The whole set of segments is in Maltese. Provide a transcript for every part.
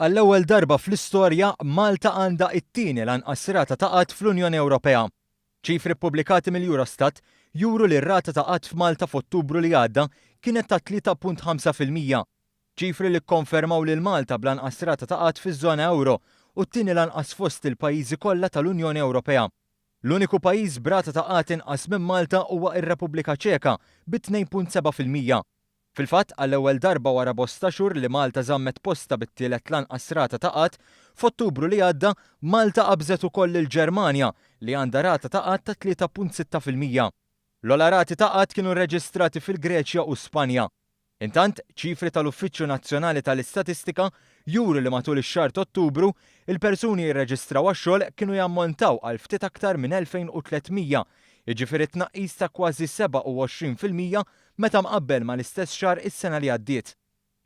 Għall-ewwel darba fl-istorja, Malta għandha t-tieni l-anqas rata ta' qgħad fl-Unjoni Ewropea. Ċifri ppubblikati mill-Eurostat juru li r-rata ta' qgħad f'Malta f'Ottubru li għadda kienet ta' 3.5%. Ċifri li kkonfermaw lil Malta bl-anqas rata ta' qgħad fiż-żona ewro u t-tieni l-anqas fost il-pajjiżi kollha tal-Unjoni Ewropea. L-uniku pajjiż b'rata ta' qgħad inqas minn Malta huwa r-Repubblika Ċeka bi 2.7%. Fil-fatt, għall-ewwel darba wara bosta xhur li Malta żammet postha bit-tielet l-anqas rata ta' qgħad, f'Ottubru li għadda, Malta qabżet ukoll lill-Ġermanja li għandha rata ta' qgħad ta' 3.6%. L-ogħla rati ta' qgħad kienu rreġistrati fil-Greċja u Spanja. Intant, ċifri tal-Uffiċċju Nazzjonali tal-Istatistika juru li matul ix-xahar t'Ottubru, il-persuni jirreġistraw għax-xogħol kienu jammontaw għal ftit aktar minn 2,300, jiġifieri tnaqqis ta' kważi 27% meta mqabbel mal-istess xahar is-sena li għaddiet.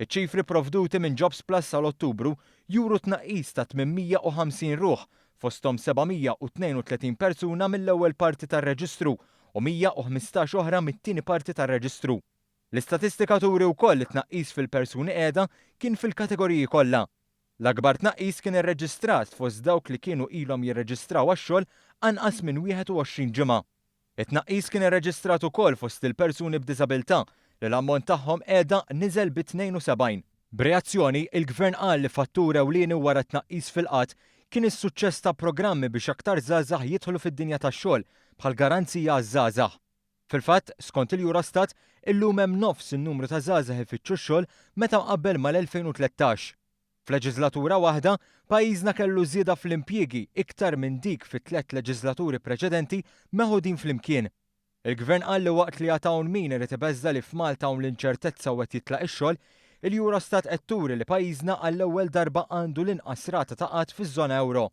Iċ-ċifri pprovduti minn Jobsplus għal Ottubru juru tnaqqis ta' 850 ruħ, fosthom 732 persuna mill-ewwel parti tar-reġistru u 115 oħra mit-tieni parti tar-reġistru. L-istatistika turi wkoll li t-tnaqqis fil-persuni qiegħda kien fil-kategoriji kollha. L-akbar tnaqqis kien irreġistrat fost dawk li kienu ilhom jirreġistraw għax-xogħol anqas minn 21 ġimgħa. It-tnaqqis kien irreġistrat ukoll fost il-persuni b'diżabilità, li l-ammont tagħhom qiegħda niżel bi 72. B'reazzjoni, il-Gvern qal li fattur ewlieni wara t-tnaqqis fil-qgħad kien is-suċċess ta' programmi biex aktar żgħażagħ jidħlu fid-dinja tax-xogħol, bħall-Garanzija għaż-Żgħażagħ. Fil-fatt, skont il-Eurostat, illum hemm nofs in-numru ta' żgħażagħ ifittxu x-xogħol meta mqabbel mal-2013. F'leġiżlatura waħda, pajjiżna kellu żieda fl-impjiegi iktar minn dik fit-tlett leġiżlaturi preċedenti meħudin flimkien. Il-Gvern qal li waqt li għad hawn min irid ibeżża' li f'Malta hawn l-inċertezza u qed jitlaq ix-xogħol, il-Eurostat qed turi li pajjiżna għall-ewwel darba għandu l-inqas rata ta' qgħad fiż-żona ewro.